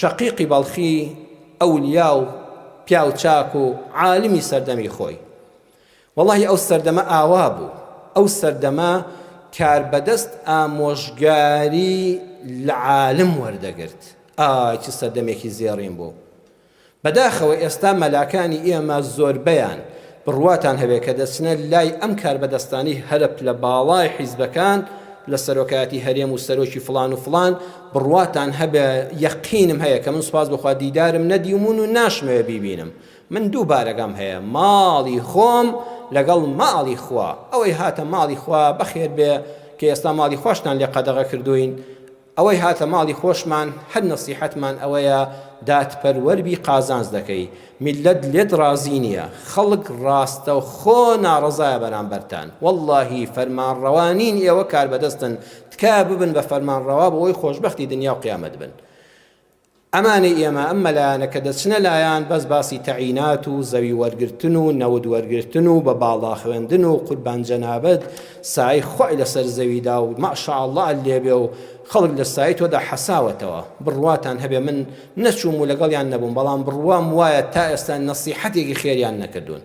شەقیقی بەڵخی ئەولیا و پیاو چاک و عالمی سەردەمی خۆی. وەڵاهی ئەو سەردەمە ئاوا بوو، ئەو سەردەمە کاربەدەست ئامۆژگاری لە عالم وەردەگرت، ئای چ سەردەمێکی زێڕین بوو. بەداخەوە ئێستا مەلاکانی ئێمە زۆربەیان بڕواتان هەبێ کە دەچنە لای ئەم کاربەدەستانەی هەرە پلە باڵای حیزبەکان لە سەرۆکایەتی هەرێم و سەرۆکی فڵان و فڵان بڕواتان هەبێ یەقینم هەیە کە من سوپاس بۆ خوا دیدارم نەدیومون و ناشمەوێ بیبینم من دوو بارەگام هەیە ماڵی خۆم لەگەڵ ماڵی خوا ئەوەی هاتە ماڵی خوا بەخێر بێ کە ئێستا ماڵی خواشتان لێ قەدەغە کردوین ئەوەی هاتە ماڵی خۆشمان هەر نەسیحەتمان ئەوەیە دادپەروەر بی قازانج دەکەی میللەت لێت ڕازی نیە خەڵک ڕاستەوخۆ ناڕەزایە بەرامبەرتان وەڵڵاهی فەرمانڕەوا نین ئێوە کاربەدەستن تکایە ببن بە فەرمانڕەوا بۆی خۆشبەختی دنیا و قیامەت بن. ئەمانەی ئێمە، ئەم مەلایانە کە دەچنە لایان بەس باسی تەعینات و زەوی وەرگرتن و نەوت وەرگرتن و بە باڵا خوێندن و قوربان جەنابت سایەی خوای لەسەر زەویدا و ما شاء اللە لێبێ و خەڵک لە سایەی تۆدا حەساوەتەوە. بڕواتان هەبێ من نەچووم و لەگەڵیان نەبووم بەڵام بڕوام وایە تا ئێستا نەسیحەتێکی خێریان نەکردوون.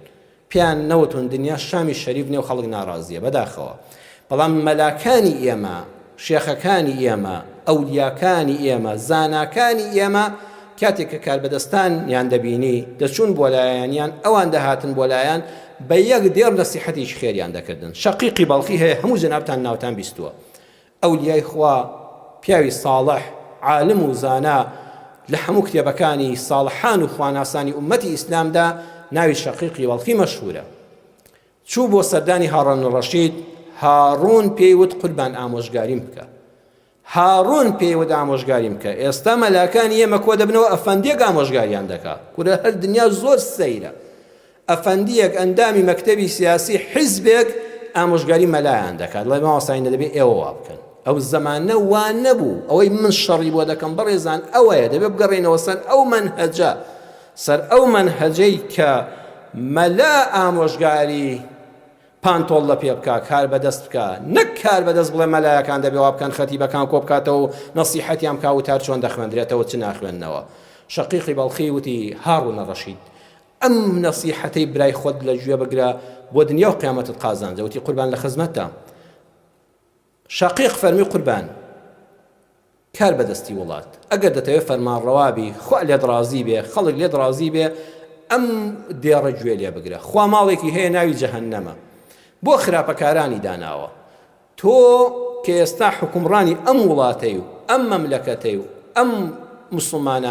پێیان نەوتون دنیا شامی شەریف نێو خەڵک ناڕازیە بەداخەوە بەڵام مەلاکانی ئێمە شێخەکانی ئێمە ئەولیاکانی ئێمە زاناکانی ئێمە کاتێک کە کاربەدەستان یان دەبینی دەچوون بۆ لایەن یان ئەوان دەهاتن بۆ لایەن بە یەک دێڕ نەسیحەتێکی خێریان دەکردن شەقیقی بەڵخی هەیە هەموو جەنابتان ناوتان بیستووە ئەولیای خوا پیاوی ساڵح عالم و زانا لە هەموو کتێبەکانی ساڵحان و خواناسانی ئوممەتی ئیسلامدا ناوی شەقیقی بەڵخی مەشهورە چوو بۆ سەردانی هاڕۆن ڕەشید هاڕون پێی وت قوربان ئامۆژگاریم بکە هاڕون پێی وت ئامۆژگاریم بکە ئێستا مەلاکانی ئێمە کۆ دەبنەوە ئەفەندیەک ئامۆژگاریان دەکا کورە هەر دنیا زۆر سەیرە ئەفەندیەک ئەندامی مەکتەبی سیاسی حیزبێک ئامۆژگاری مەلایان دەکات دەڵێ مامۆستاینە دەبێ ئێوە وا بکەن ئەو زەمانە وا نەبوو ئەوەی من شەڕی بۆ دەکەم بەڕێزان ئەوەیە دەبێ بگەڕێنەوە سەر ئەو مەنهەجە سەر ئەو مەنهەجەی کە مەلا ئامۆژگاری پانتۆڵ لە پێ بکا کار بەدەست بکا نەک کار بەدەست بڵێ مەلایەکان دەبێ وا بکەن خەتیبەکان کۆ بکاتەوە و نەسیحەتیان بکا وتار چۆن دەخوێندرێتەوە چ ناخوێندنەوە شەقیقی بەڵخی وتی هاڕونە ڕەشید ئەم نەسیحەتەی برای خۆت لە گوێ بگرە بۆ دنیا و قیامەتت قازانجە وتی قوربان لە خزمەتتام شەقیق فەرمی قوربان کار بەدەستی وڵات ئەگەر دەتەوێت فەرمانڕەوابی خوا لێت ڕازی بێ خەڵک لێت ڕازی بێ ئەم دێڕە گوێ لێ بگرە خوا ماڵێکی هەیە ناوی جەهەنەمە بۆ خراپەکارانی داناوە تۆ کە ئێستا حکومڕانی ئەم وڵاتەی و ئەم مەملەکەتەی و ئەم مسلمانە.